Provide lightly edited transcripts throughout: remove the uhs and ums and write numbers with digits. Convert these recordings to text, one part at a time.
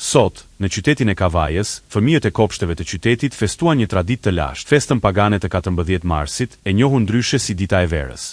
Sot, në qytetin e Kavajës, fëmijët e kopshteve të qytetit festuan një traditë të lashtë, festën pagane të 14 marsit, e njohur ndryshe si Dita e Verës.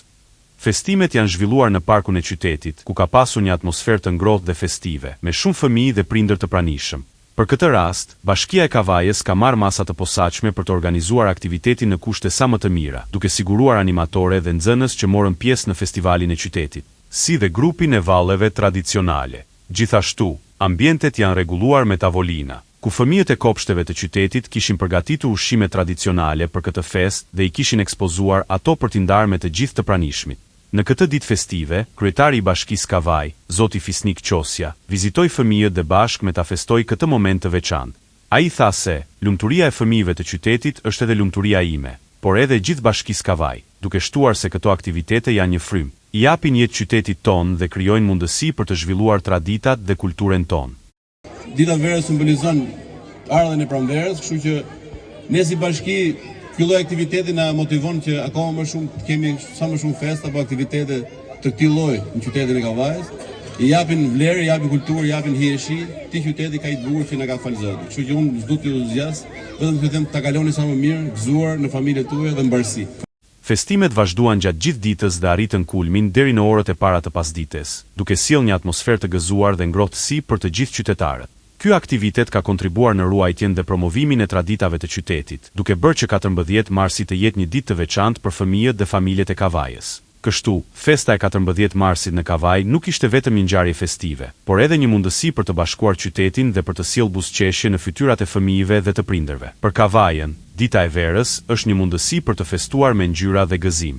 Festimet janë zhvilluar në parkun e qytetit, ku ka pasur një atmosferë të ngrohtë dhe festive, me shumë fëmijë dhe prindër të pranishëm. Për këtë rast, Bashkia e Kavajës ka marrë masa të posaçme për të organizuar aktivitetin në kushte sa më të mira, duke siguruar animatore dhe nxënës që morën pjesë në festivalin e qytetit. Si dhe grupin e valleve tradicionale. Gjithashtu, ambientet janë rregulluar me tavolina, ku fëmijët e kopshteve të qytetit kishin përgatitur ushqime tradicionale për këtë festë dhe i kishin ekspozuar ato për t'i ndarë me të gjithë të pranishmit. Në këtë ditë festive, kryetari i Bashkisë Kavajë, zoti Fisnik Qosja, vizitoi fëmijët dhe bashkë me ta festoi këtë moment të veçantë. Ai tha se, lumturia e fëmijëve të qytetit është edhe lumturia ime, por edhe e gjithë Bashkisë Kavajë, duke shtuar se këto aktivitete janë një frymë, i japin jetë qytetit tonë dhe krijojnë mundësi për të zhvilluar traditat dhe kulturen tonë. Dita e verës simbolizon ardhjen e pranverës, kështu që ne si bashki ky lloj aktiviteti na motivon që akoma më shumë të kemi sa më shumë festa apo aktivitete të këtij lloji në qytetin e Kavajës. I japin vlerë, i japin kulturë, i japin hijeshi këtij qyteti kaq të bukur që na ka falë Zoti. Kështu që unë s'du t'ju zgjas, vetëm t'ju them ta kaloni sa më mirë, gëzuar në familjet tuaja dhe mbarësi. Festimet vazhduan gjatë gjithë ditës dhe arritën kulmin deri në orët e para të pasdites, duke sjellë një atmosferë të gëzuar dhe ngrohtësi për të gjithë qytetarët. Ky aktivitet ka kontribuar në ruajtjen dhe promovimin e traditave të qytetit, duke bërë që 14 marsi të jetë një ditë të veçantë për fëmijët dhe familjet e Kavajës. Kështu, festa e 14 marsit në Kavajë nuk ishte vetëm një ngjarje festive, por edhe një mundësi për të bashkuar qytetin dhe për të sjellë buzëqeshje në fytyrat e fëmijëve dhe të prindërve. Për Kavajën, Dita e Verës është një mundësi për të festuar me ngjyra dhe gëzim.